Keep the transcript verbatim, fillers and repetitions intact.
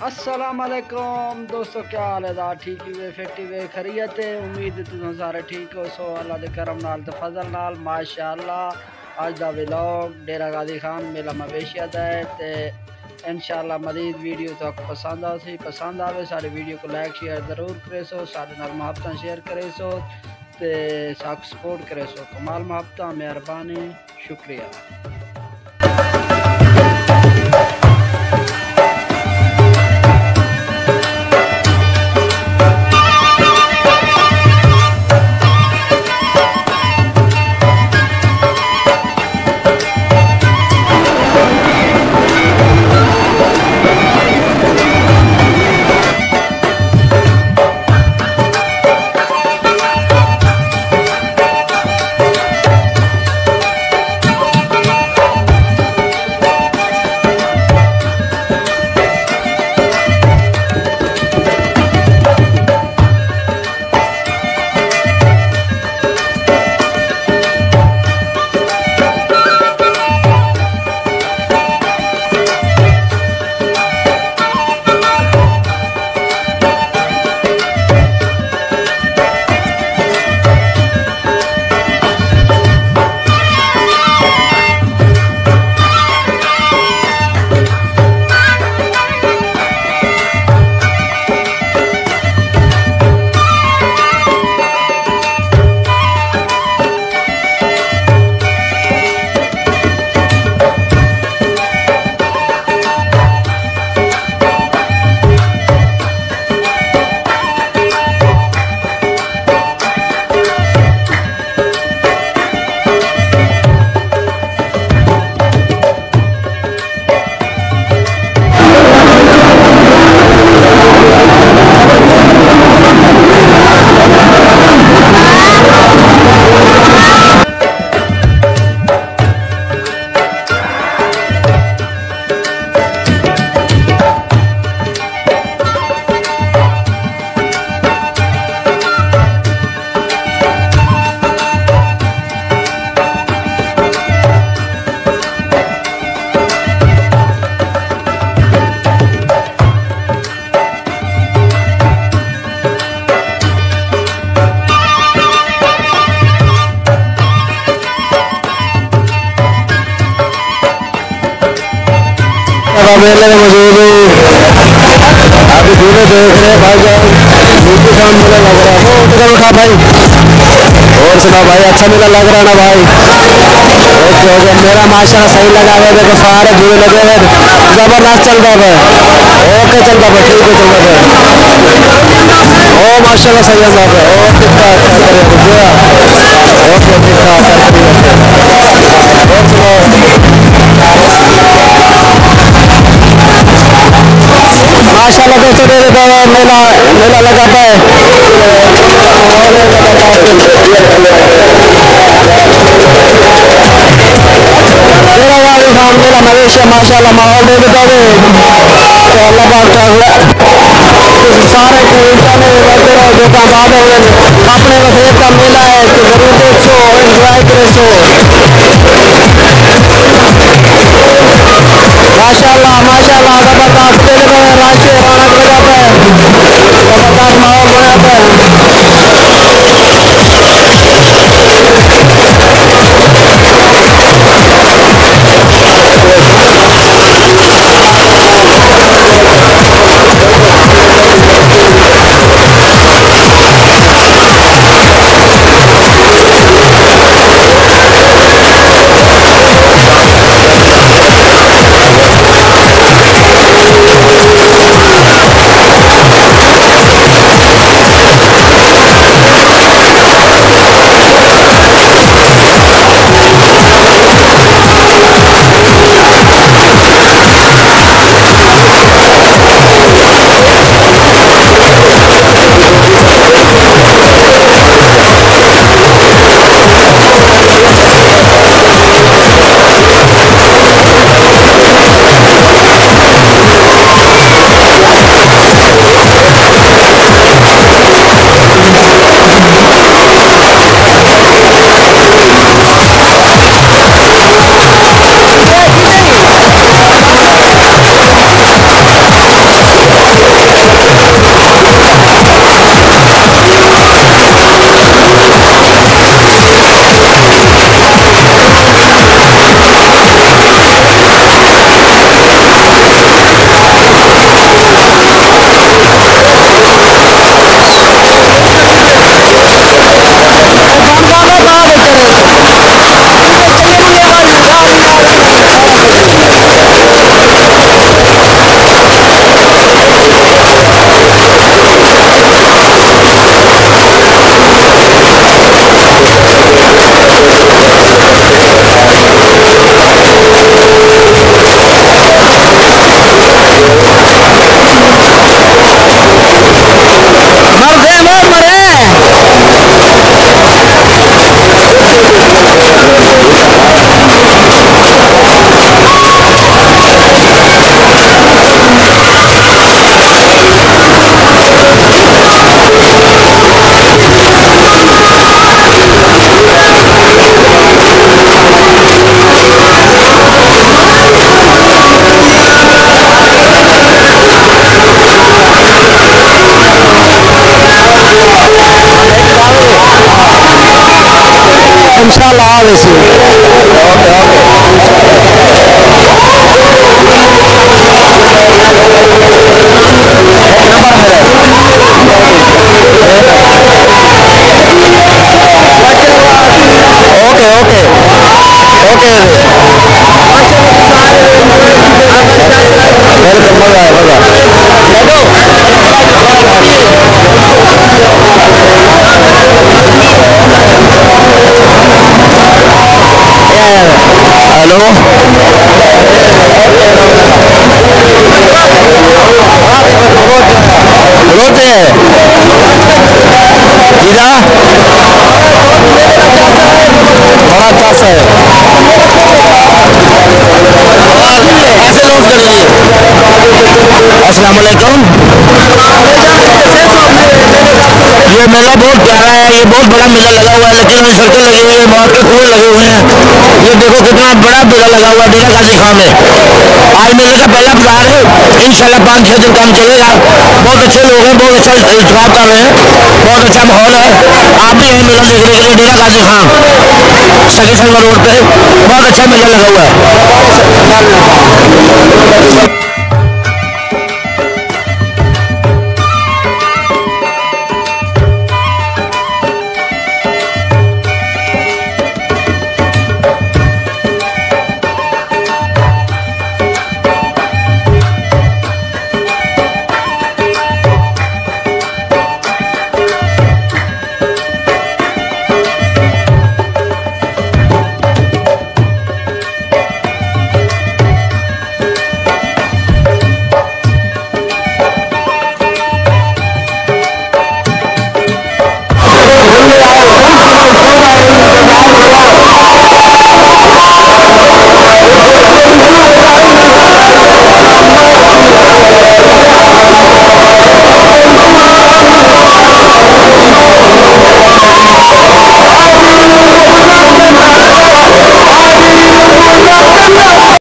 السلام علیکم دوستو، کیا حال ہے؟ ذرا ٹھیک ہی وے، فٹ ہی وے، خیریت ہے؟ امید ہے تساں سارے ٹھیک ہو سو۔ اللہ دے کرم نال تے فضل نال ماشاءاللہ اڄ دا ولاگ ڈیرہ غازی خان میلہ مویشیاں دا ہے۔ تے انشاءاللہ مزید ویڈیو تہاکوں پسند آسی۔ پسند آوے ساݙی ویڈیو کوں لائک شیئر ضرور کریسو، ساݙے نال محبتاں شیئر کریسو تے ساکوں سپورٹ کریسو۔ کمال محبتاں، مہربانی، شکریہ۔ اب میلے میں موجود ہوں۔ ابھی جھولے دیکھ رہے ہیں بھائی جان، بالکل شام میلہ لگ رہا ہے۔ وہ ادھر اٹھا بھائی، اور سنا بھائی، اچھا میلہ لگ رہا نا بھائی؟ اوکے، اوکے، میلہ ماشاءاللہ صحیح لگا ہوا ہے، دیکھو سارے جھولے لگے ہوئے ہیں، زبردست چلدا پیا۔ اوکے، چلدا پیا، ٹھیک ہے، چلدا پیا۔ او ماشاءاللہ صحیح چلدا پیا۔ اوکے، ٹھیک ٹھاک، ٹھیک ٹھاک، ٹھیک ٹھاک۔ اور سناؤ؟ ماشاءاللہ دوستو، میلہ، میلہ لگا پیا ہے۔ میلہ والی خان، میلہ مویشی، ماشاءاللہ ماحول ݙے ݙتا ہوئے۔ تے اللہ پاک تعالیٰ سارے کوں انشاءاللہ ودے رہو، جیڑھا آباد ہووے، اپݨے وسیب دا میلہ ہے، تے ضرور ݙیکھسو، انجوائے کریسو۔ ماشاءاللہ، ماشاءاللہ، زبردست، دل میں رش ہے، رونق لگا پیا ہے، زبردست ماحول بݨیا پیا ہے۔ علیکم۔ یہ میلہ بہت پیارا ہے، یہ بہت بڑا میلہ لگا ہوا ہے، لیکن ابھی سڑکیں لگی ہوئی ہیں، موت کے کنویں لگے ہوئے ہیں۔ یہ دیکھو کتنا بڑا میلہ لگا ہوا ہے ڈیرہ غازی خان میں۔ آج میلے کا پہلا بازار ہے، انشاءاللہ پانچ چھ دن کام چلے گا۔ بہت اچھے لوگ ہیں، بہت اچھا انتظام کر رہے ہیں، بہت اچھا ماحول ہے۔ آپ بھی یہیں میلہ دیکھنے کے لیے ڈیرہ غازی خان سکی سلوا روڈ پہ بہت اچھا میلہ لگا ہوا ہے۔